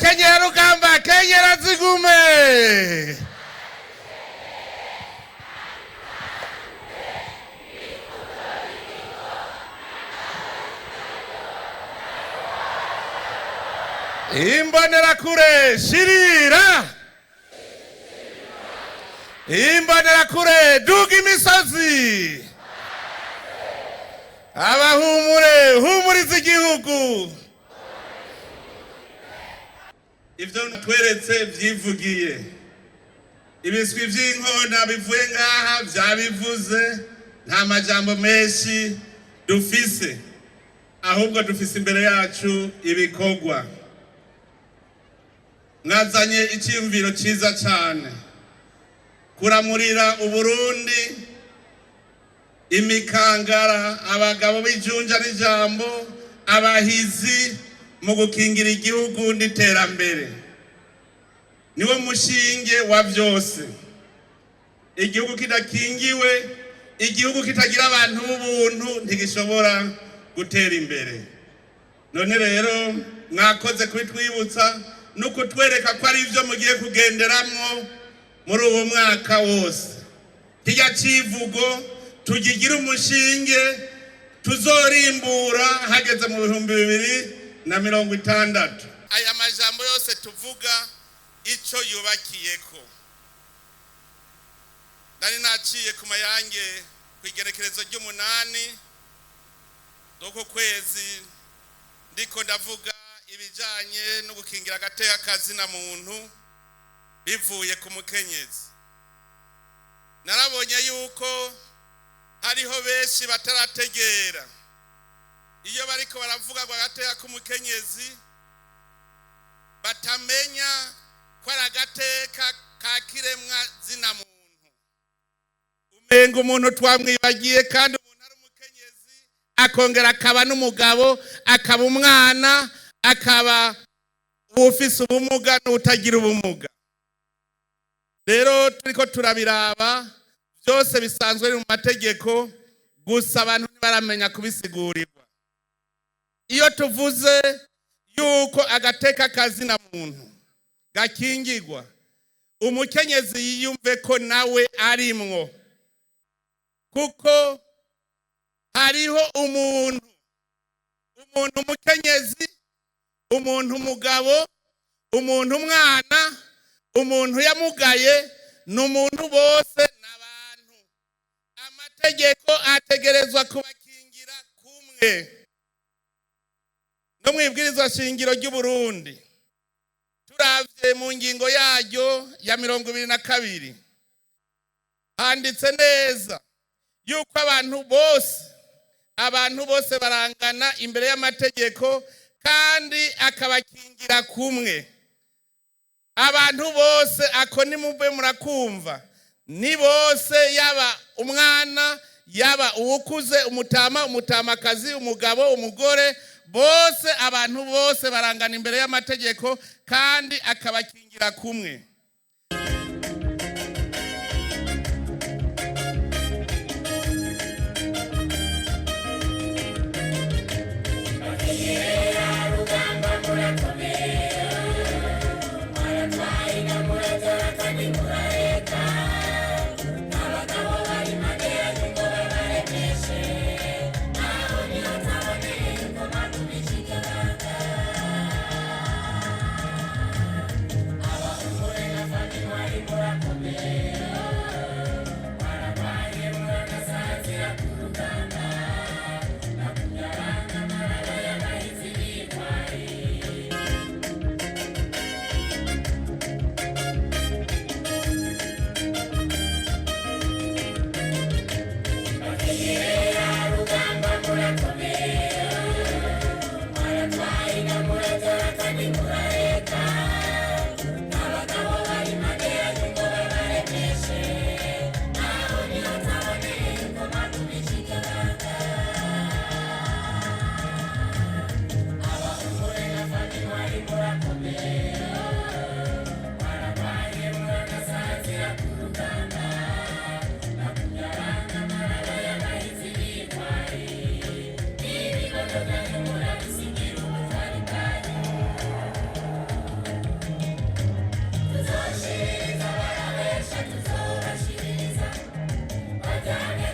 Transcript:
Abakenyerarugamba, kenyera zigume. Imbonerakure shirira, imbonerakure duga imisozi, abahumure humuriza igihugu. Ivyo tweretse vyivugiye, ibiswi vy'inkona bivuye ngaha vyabivuze. Nta majambo menshi dufise, ahubwo dufise imbere yacu ibikorwa. Mwazanye icyiyumviro cyiza cyane, kuramurira Uburundi imikangara, abagabo b'ijunja n'ijambo, abahizi mu gukingira igihugu n'iterambere. Niwo mushinge wa byose. Igihugu kidakingiwe, igihugu kitagira abantu b'ubuntu, ntigishobora gutera imbere. None rero mwakoze kubitwibutsa no kutwereka ko ari byo mugiye kugenderamwo muri uwo mwaka wose. Kirya civugo tugigira umushinge tuzorimbura hageze mu 2060. Aya majambo yose tuvuga, ico yubakiyeko, nari naciye ku mayange ku igenekerezo ry'umunani z'uku kwezi, ndiko ndavuga ibijanye no gukingira agateka kazina muntu bivuye ku mukenyezi. Narabonye yuko hariho benshi batarategera. Iyo bariko baravuga ngo agateka k'umukenyezi, batamenya ko ari agateka ka kiremwa zina muntu. Umenga umuntu twamwibagiye, kandi umuntu ari umukenyezi, akongera akaba n'umugabo, akaba umwana, akaba ufise ubumuga n'utagira ubumuga. Rero turiko turabiraba, byose bisanzwe biri mu mategeko, gusa abantu ntibaramenya kubisigurirwa. Iyo tuvuze yuko agateka kazina muntu gakingirwa, umukenyezi yiyumve ko nawe arimwo, kuko hariho umuntu, umuntu umukenyezi, umuntu umugabo, umuntu umwana, umuntu yamugaye, ni umuntu. Bose n'abantu, amategeko ategerezwa kubakingira kumwe. No mu ibwirizwa shingiro ry'Uburundi, turavye mu ngingo yaryo ya 22, handitse neza yuko abantu bose barangana imbere y'amategeko, kandi akabakingira kumwe abantu bose. Ako nimube murakumva, ni bose, yaba umwana, yaba uwukuze, umutama, umutamakazi, umugabo, umugore, bose, abantu bose barangana imbere y'amategeko, kandi akabakingira kumwe. Rugamba murakomeye, muratwaye, murabyara kandi murareka. Abagabo bari magera ngo babaremeshe, aho niho taboneye ingoma kubicigabanga. Abahumure na famintwari, murakomeye, mwararwaye, muranasazira ku rugamba. Nakumyabanga amaraba y'abahizi b'intwari. Bakenyera rugamba, murakomeye, muratwaye, murabyara kandi murareka. Abagabo bari magera ngo babaremeshe, aho niho taboneye ingoma kubicigabanga. Abahumure na famintwari, murakomeye, mwararwaye, muranasazira ku rugamba. Nakumyabanga amaraba y'abahizi b'intwari, n'ibibondo byanyu murabisigira ubutwari bwanyu. Cyane.